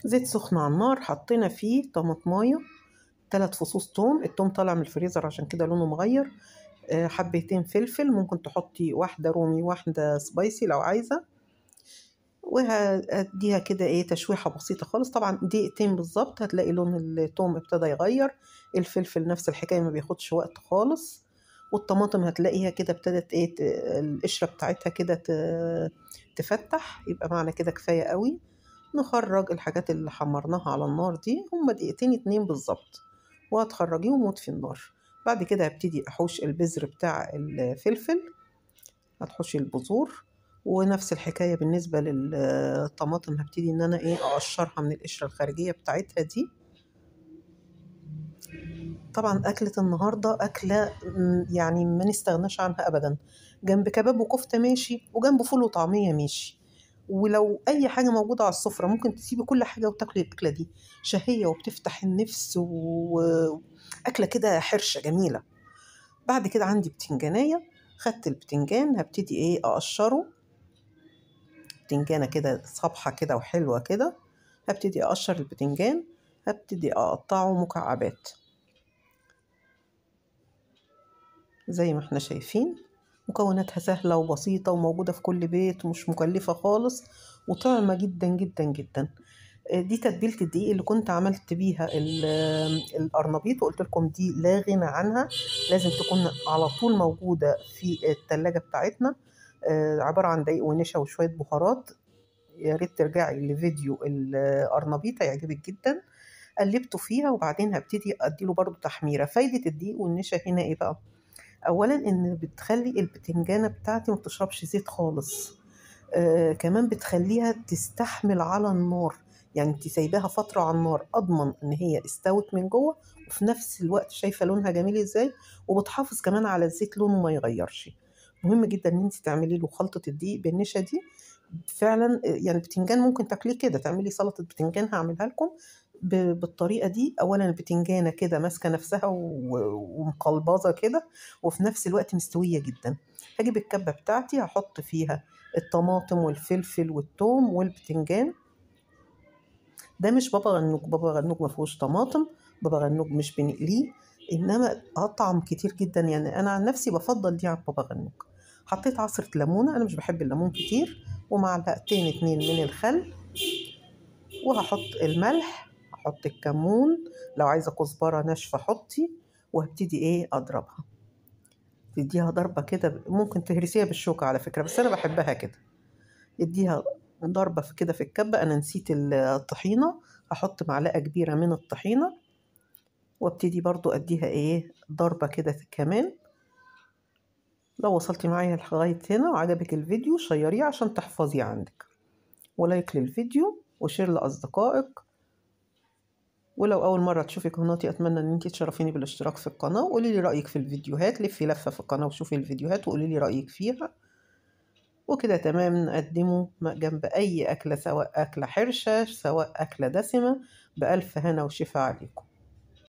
زيت سخن على النار، حطينا فيه طماطمايه، 3 فصوص توم، التوم طالع من الفريزر عشان كده لونه مغير، حبيتين فلفل، ممكن تحطي واحدة رومي واحدة spicy لو عايزه. وهديها كده ايه تشويحه بسيطة خالص، طبعا دقيقتين بالظبط هتلاقي لون التوم ابتدى يغير، الفلفل نفس الحكاية ما بياخدش وقت خالص، والطماطم هتلاقيها كده ابتدت ايه القشرة بتاعتها كده تفتح، يبقى معنى كده كفاية قوي. نخرج الحاجات اللي حمرناها على النار دي، هما دقيقتين 2 بالظبط، وهتخرجيهم وطفي النار. بعد كده هبتدي احوش البذر بتاع الفلفل، هتحوشي البذور، ونفس الحكاية بالنسبة للطماطم هبتدي ان انا ايه اقشرها من القشرة الخارجية بتاعتها دي. طبعا اكله النهارده اكله يعني ما نستغناش عنها ابدا، جنب كباب وكفته ماشي، وجنب فول وطعميه ماشي، ولو اي حاجة موجودة على السفرة ممكن تسيبي كل حاجة وتاكلي الاكلة دي، شهية وبتفتح النفس، واكله كده حرشه جميلة. بعد كده عندي بتنجانيه، خدت البتنجان هبتدي ايه اقشره، بتنجانه كده صبحة كده وحلوه كده، هبتدي اقشر البتنجان، هبتدي اقطعه مكعبات زي ما احنا شايفين. مكوناتها سهلة وبسيطة وموجودة في كل بيت ومش مكلفة خالص، وطعمة جدا جدا جدا. دي تتبيلة الدقيق اللي كنت عملت بيها القرنبيط، وقلت لكم دي لا غنى عنها، لازم تكون على طول موجودة في التلاجة بتاعتنا. عبارة عن دقيق ونشا وشوية بهارات. يا ريت ترجعي لفيديو القرنبيط هيعجبك جدا. قلبته فيها، وبعدين هبتدي اديله برضو تحميرة. فايدة الدقيق والنشا هنا ايه بقى؟ اولا ان بتخلي البتنجانه بتاعتي ما بتشربش زيت خالص، كمان بتخليها تستحمل على النار، يعني انت سايباها فترة على النار اضمن ان هي استوت من جوه، وفي نفس الوقت شايفه لونها جميل ازاي، وبتحافظ كمان على الزيت لونه ما يغيرش. مهم جدا ان انت تعملي له خلطه الدقيق بالنشا دي فعلا. يعني البتنجان ممكن تاكليه كده، تعملي سلطة بتنجان هعملها لكم بالطريقة دي. اولا البتنجانه كده ماسكه نفسها ومقلبظه كده، وفي نفس الوقت مستوية جدا. هجيب الكبه بتاعتي هحط فيها الطماطم والفلفل والثوم والبتنجان. ده مش بابا غنوج، بابا غنوج ما فيهوش طماطم، بابا غنوج مش بنقليه، انما اطعم كتير جدا. يعني انا عن نفسي بفضل دي عن بابا غنوج. حطيت عصره ليمونه، انا مش بحب الليمون كتير، ومعلقتين 2 من الخل، وهحط الملح، هحط الكمون، لو عايزه كزبره ناشفة حطي. وهبتدي ايه اضربها، تديها ضربه كده، ممكن تهرسيها بالشوكة على فكرة، بس انا بحبها كده. اديها ضربه في كده في الكبه. انا نسيت الطحينه، هحط معلقه كبيرة من الطحينه، وابتدي برضو اديها ايه ضربه كده كمان. لو وصلتي معايا لغاية هنا وعجبك الفيديو شيريه عشان تحفظيه عندك، و like للفيديو و share لاصدقائك. ولو اول مرة تشوفي قناتي اتمنى ان انتي تشرفيني بالاشتراك في القناة، وقولي لي رايك في الفيديوهات. لفي لفه في القناة وشوفي الفيديوهات وقولي لي رايك فيها. وكده تمام، نقدمه جنب اي اكله، سواء اكله حرشه سواء اكله دسمة. بالف هنا وشفا عليكم.